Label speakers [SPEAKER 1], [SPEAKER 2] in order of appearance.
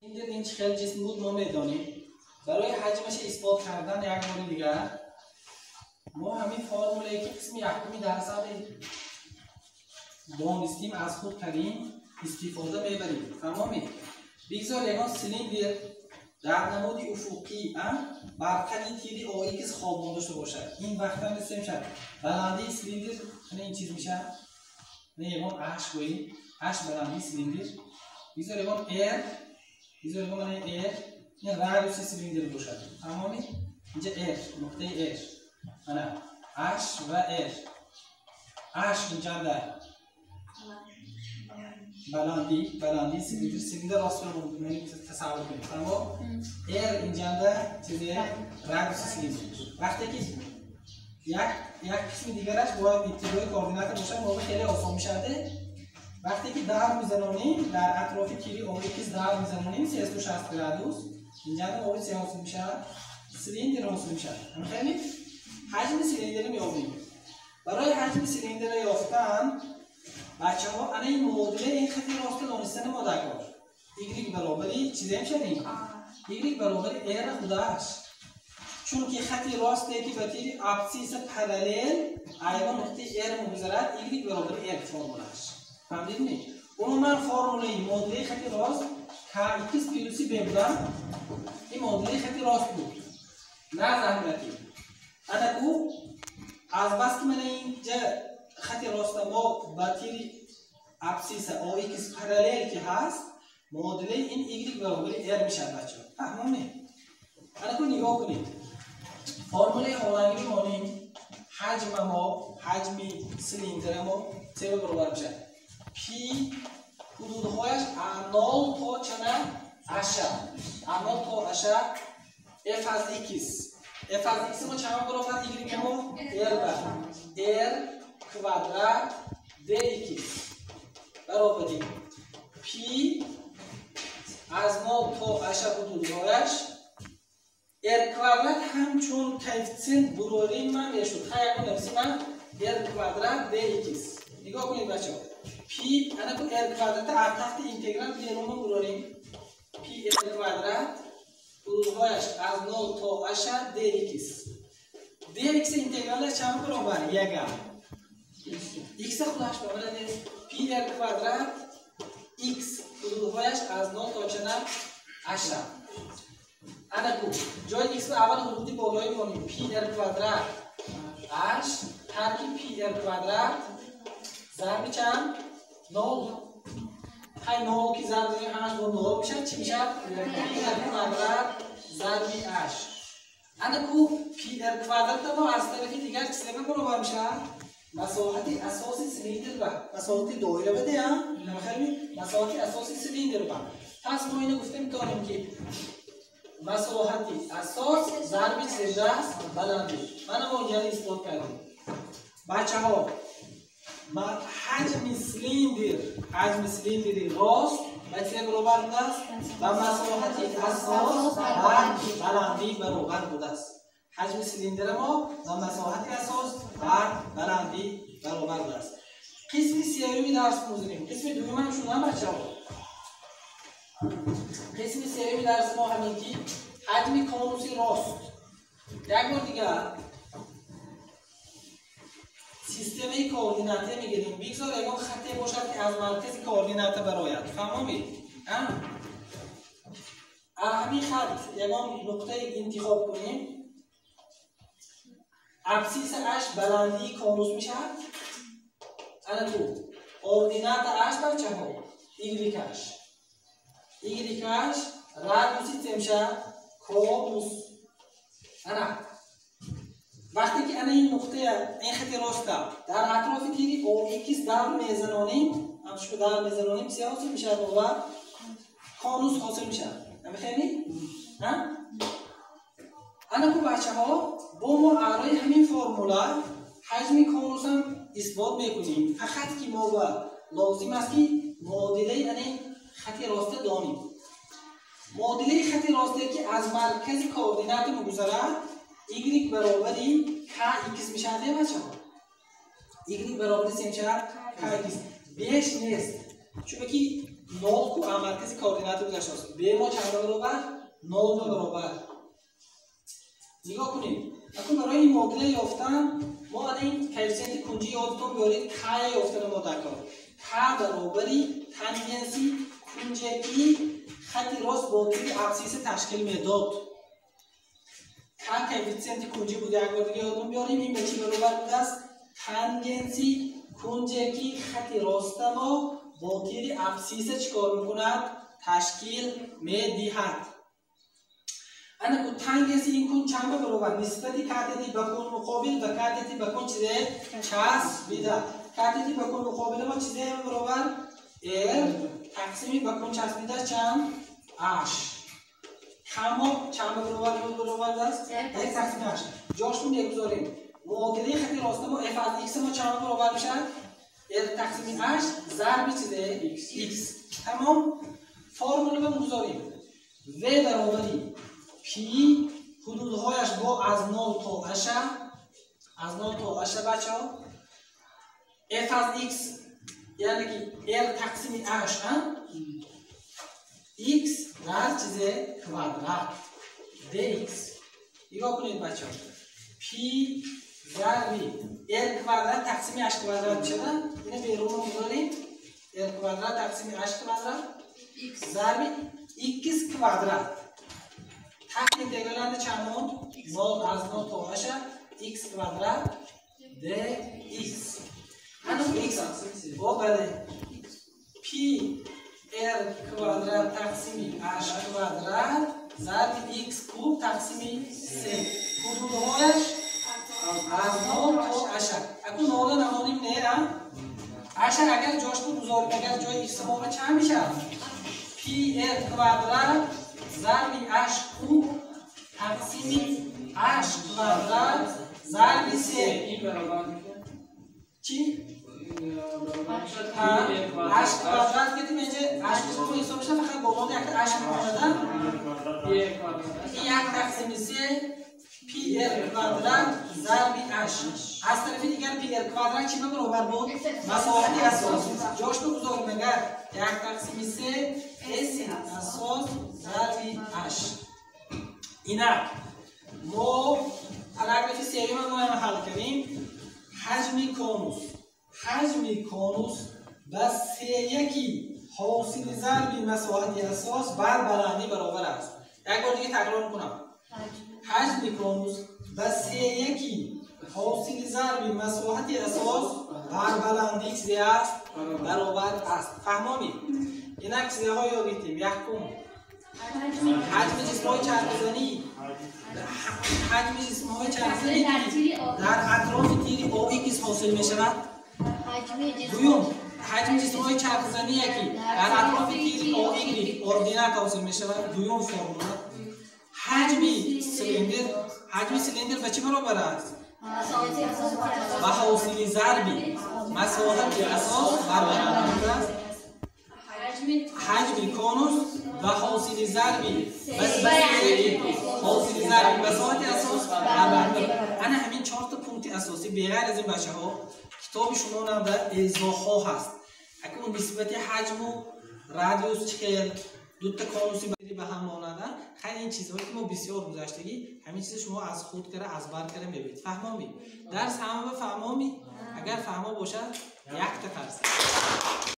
[SPEAKER 1] این چه خیلی جسم بود ما میدانیم. برای حجمش اثبات کردن یک بار دیگر ما همین فرمولی که قسم یکمی درس هم دانستیم از خود کردیم استفاده میبریم. فهمید؟ بگذار یگان سیلندر در نماد افقی بر قد تیری AX خوابانده شده باشد. این وقت هم چه میشه؟ بلندی سیلندر این چیز میشه، نه یگان H گویی H بلندی سیلندر. بگذار یگان R، بگذار یگان R این radius سیلندر باشد. فهمید؟ اینجا R نقطه R، انا H و R. H اینجا در بلندی سیلندر راست رو تصور کنید. اما R اینجا چیزه radius سیلندر. وقتی که یک قسم دیگرش باید ابتدای koordinat باشه، موقع خیلی آسان میشه. وقتی که دور میزنیم در اطراف تیری AX دور میزنیم 360 radius، اینجا موقع چه حاصل میشه؟ سیلندر حاصل میشه. خیلی حجم سیلندر میابیم. برای حجم سیلندر یافتن بچه ها انا این معادله این خطی راست دانستن ما در کار Y برابری چیزی میشه نیم Y برابری R خودش، چون که خطی راسته که به تیر ابسیس parallel ایوان نقطه R میگذرد، Y برابری R فرمولش. فهمیدید نی؟ عموما فرموله معادله خطی راست KX plus B بودن، این معادله خطی راست بود نه زحمتی. انا کو از بس که من اینجا خط راست ما با تیر ابسیس AX parallel که هست، معادله این Y برابر R میشه بچه‌ها. فهمونه؟ انا کو نگاه کنید فرموله هولنگی می‌مانیم حجم ما، حجم سیلندر ما چه برابر میشه؟ پی حدودهایش 0 تا چند؟ 8 0 تا 8 F از X. F از X ما چند برابر Y ما؟ R بر R kvadrat dx برابری پی از 0 تا 8 حدودهایش R kvadrat همچون коэффициент بروریم من میشد. خیلی نفسی من R kvadrat dx. نگاه کنید بچه‌ها پی انا کو R kvadrat از تحت اینتگرال بیرون بروریم پی R kvadrat حدودهایش از 0 تا 8 dx. dx اینتگرالش چند برابر؟ یک x خودش برابر نیست. پی r kvadrat x حدودهایش از 0 تا چند؟ 8. انا کو جای x رو اول حدودی بالایی مانیم پی r kvadrat 8 ترکیب پی r kvadrat ضرب چند؟ 0. های 0 که ضرب زنیم همش با 0 میشه، چی میشه؟ پی r kvadrat ضرب 8. انا کو پی r kvadrat ما از طرف دیگر چه برابر میشه؟ مساحت اساسی سیلندر و مساحت دایره بده هم خیلی مساحت اساسی سیلندر با. پس ما اینو گفتیم داریم که مساحت اساس ضرب چه است؟ بلندی. من ما اینجا اثبات کردیم بچه ها. ما حجم سیلندر، حجم سیلندر راست به چه برابر بوده است؟ و مساحت اساس بر بلندی برابر بوده است. حجم سیلندر ما و مساحت اساس بر بلندی برابر بوده است. قسم سیومی درس می‌گذاریم. قسم دوم هم شده بچه‌ها. قسم سیومی درس ما همین که حجم کانوسی راست. یک بار دیگر سیستم koordinate میگیریم. بگذار یگان خطی باشد که از مرکز koordinate برآید. فهمیدید؟ همین خط یگان نقطه انتخاب کنیم. ابسیس اش بلندی کانوس میشد. انا تو ordinate اش بچه ها Y اش Y اش radius ی چه میشه؟ کانوس. انا وقتی که انا این نقطه این خط راست در اطراف تیری AX دور میزنانیم، همچون دور میزنانیم چه حاصل میشه؟ بابا کانوس حاصل میشه. خیلی؟ ها؟ انا کو بچه ها با ما ارای همین فرموله حجم کانوس هم اثبات میکنیم. فقط که ما با لازم است که معادله یعنی خط راست دانیم. معادله خط راسته که از مرکز koordinat میگذرد Y برابری KX میشه بچه ها. Y برابری چه میشه؟ KX. بیش نیست. چون که 0 کو مرکز کوردینات گذاشته است. ب ما چند برابر؟ 9 برابر. نگاه کنید. اکنون برای این معادله یافتن ما الان این کوفیسینت کنجی یادتون بیارید ک یافتن ما در کار. ک برابری تانگنسی کنج ای خط راست با تیر ابسیس تشکیل میداد. ک کوفیسینت کنجی بوده. یک بار دیگه یادتون بیاریم این به چی برابر بوده است؟ تانگنسی کنج کی خط راست ما با تیر ابسیس چیکار میکند؟ تشکیل میدهد. انا تانگنسی این کن چند برابر؟ نسبتی کاتتی به کن مقابل و کاتتی به کن چیزه چسبیده. کاتتی به کن مقابل ما چیزه برابر؟ R تقسیمی به کن چسبیده چند؟ 8. کما چند برابر است؟ 1 تقسیم 8. جاشون میگذاریم. معادله خط راست ما f از x ما چند برابر میشه؟ R تقسیم 8 ضرب چیزه x. تمام. فرمول رو میگذاریم. v برابری p حدودهایش با از 0 تا 8، از 0 تا 8 بچه‌ها. f از x یعنی که r تقسیم 8 x در چیزه کوادرات dx. نگاه کنید بچه‌ها، p ضرب r کوادرات تقسیم 8 کوادرات میشه. اینو بیرون می‌ذاریم r کوادرات تقسیم 8 کوادرات ضرب x کوادرات تحت انتگرال چند موند؟ 0 از 0 تا 8 x کوادرات dx. هنوز x او بله p r کوادرات تقسیم 8 کوادرات ضرب x کوب تقسیم 3. حدودهایش از 0 تا 8. اکنون 0 نمانیم نه 8 اگر جاش بود بزرگ اگر جای x ما چند میشه؟ p r کوادرات ضرب 8 کوب تقسیم 8 کوادرات ضرب 3.
[SPEAKER 2] این برابر میشه
[SPEAKER 1] چی؟ 8 کوادرات که اینجا 8 کوب حساب میشه فقط با یک 8 میمونه. این یک تقسیم 3 پی ار کوادرات ضرب 8. از طرف دیگر پی ار کوادرات چی برابر بود؟ مساحت اساس. جاش بگذاریم اگر یک تقسیم 3 اس اساس ضرب 8. اینک ما پاراگراف سوم ما حل کردیم. حجم کونوس، حجم کونوس به 3 حاصل ضرب مساحت اساس بر بلندی برابر است. یک بار دیگه تکرار میکنم. حجم کونوس به 3 حاصل ضرب مساحت اساس بر بلندی چیزی است؟ برابر است. فهمانی؟ اینک چیزها یاد گرفتیم. یکم حجم جسم‌های چرخ‌زنی، حجم جسم‌های چرخ‌زنی در اطراف تیر OX حاصل می‌شود. دوم حجم جسم‌های چرخ‌زنی یکی در اطراف تیر OY اردینات حاصل می‌شود. دوم فرمول حجم سیلندر، حجم سیلندر به چه برابر است؟ به حاصل ضرب مساحت اساس بر بلندی است. حجم کونوس و حاصل ضرب حاصل ضرب مساحت اساس بر بلندی. انا همین 4 تا پونکت اساسی به غیر از این بچه‌ها کتاب شما هم در اضافه هست. اکنون نسبت حجم و رادیوس چه دو تا کانوسی به هم مانندن. خیلی این چیزهایی که ما بسیار گذشتگی همین چیز شما از خود کرده از بر کرده میبینید. فهمامی؟ درس همه فهمامی؟ اگر فهما باشد یک تا فرض.